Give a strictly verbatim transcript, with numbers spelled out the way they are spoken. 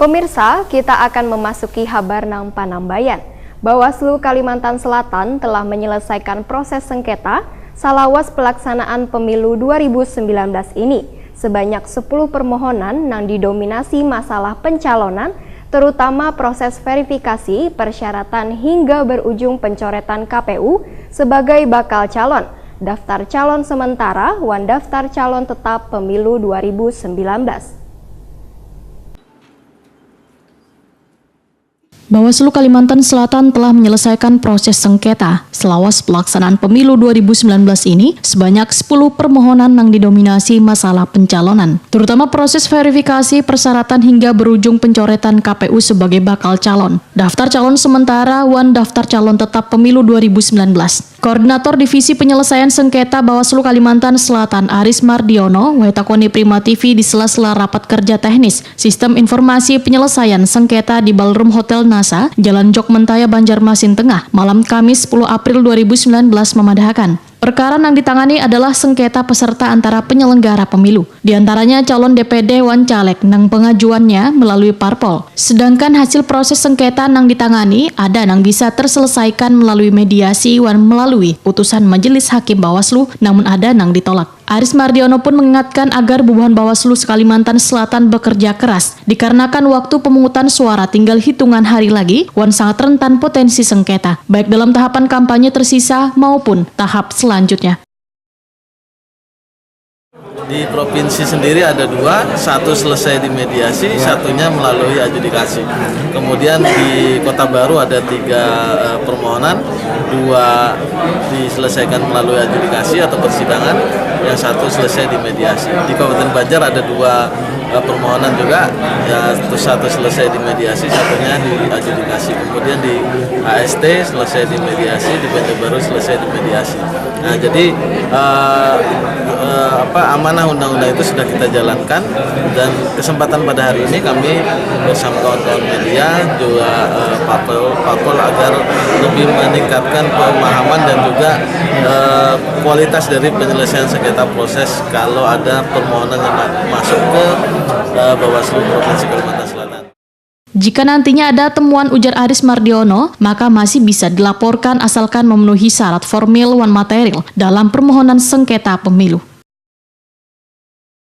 Pemirsa, kita akan memasuki habar nang panambayan. Bawaslu Kalimantan Selatan telah menyelesaikan proses sengketa salawas pelaksanaan pemilu dua ribu sembilan belas ini. Sebanyak sepuluh permohonan nang didominasi masalah pencalonan, terutama proses verifikasi, persyaratan hingga berujung pencoretan K P U sebagai bakal calon, daftar calon sementara, wan daftar calon tetap pemilu dua ribu sembilan belas. Bawaslu Kalimantan Selatan telah menyelesaikan proses sengketa selawas pelaksanaan pemilu dua ribu sembilan belas ini sebanyak sepuluh permohonan yang didominasi masalah pencalonan, terutama proses verifikasi persyaratan hingga berujung pencoretan K P U sebagai bakal calon, daftar calon sementara, wan daftar calon tetap pemilu dua ribu sembilan belas. Koordinator Divisi Penyelesaian Sengketa Bawaslu Kalimantan Selatan Aris Mardiono watakoni Prima T V di sela-sela rapat kerja teknis Sistem Informasi Penyelesaian Sengketa di Ballroom Hotel NASA, Jalan Jok Mentaya, Banjarmasin Tengah, malam Kamis sepuluh April dua ribu sembilan belas memadahakan, perkara nang ditangani adalah sengketa peserta antara penyelenggara pemilu, di antaranya calon D P D wan caleg nang pengajuannya melalui parpol. Sedangkan hasil proses sengketa nang ditangani ada nang bisa terselesaikan melalui mediasi wan melalui putusan Majelis Hakim Bawaslu, namun ada nang ditolak. Aris Mardiono pun mengingatkan agar bubuhan Bawaslu se-Kalimantan Selatan bekerja keras dikarenakan waktu pemungutan suara tinggal hitungan hari lagi wan sangat rentan potensi sengketa, baik dalam tahapan kampanye tersisa maupun tahap selanjutnya. Di provinsi sendiri ada dua, satu selesai di mediasi, satunya melalui adjudikasi. Kemudian di Kota Baru ada tiga eh, permohonan, dua diselesaikan melalui adjudikasi atau persidangan, yang satu selesai di mediasi. Di Kabupaten Banjar ada dua eh, permohonan juga, ya terus satu selesai di mediasi, satunya di adjudikasi. Kemudian di A S T selesai di mediasi, di Banjarbaru selesai di mediasi. Nah, jadi eh, eh, apa amanah undang-undang itu sudah kita jalankan, dan kesempatan pada hari ini kami bersama kawan-kawan media juga eh, parpol, parpol agar lebih meningkatkan pemahaman dan juga eh, kualitas dari penyelesaian sengketa proses kalau ada permohonan yang ma- masuk ke eh, Bawaslu Provinsi Kalimantan Selatan. Jika nantinya ada temuan, ujar Aris Mardiono, maka masih bisa dilaporkan asalkan memenuhi syarat formil wan material dalam permohonan sengketa pemilu.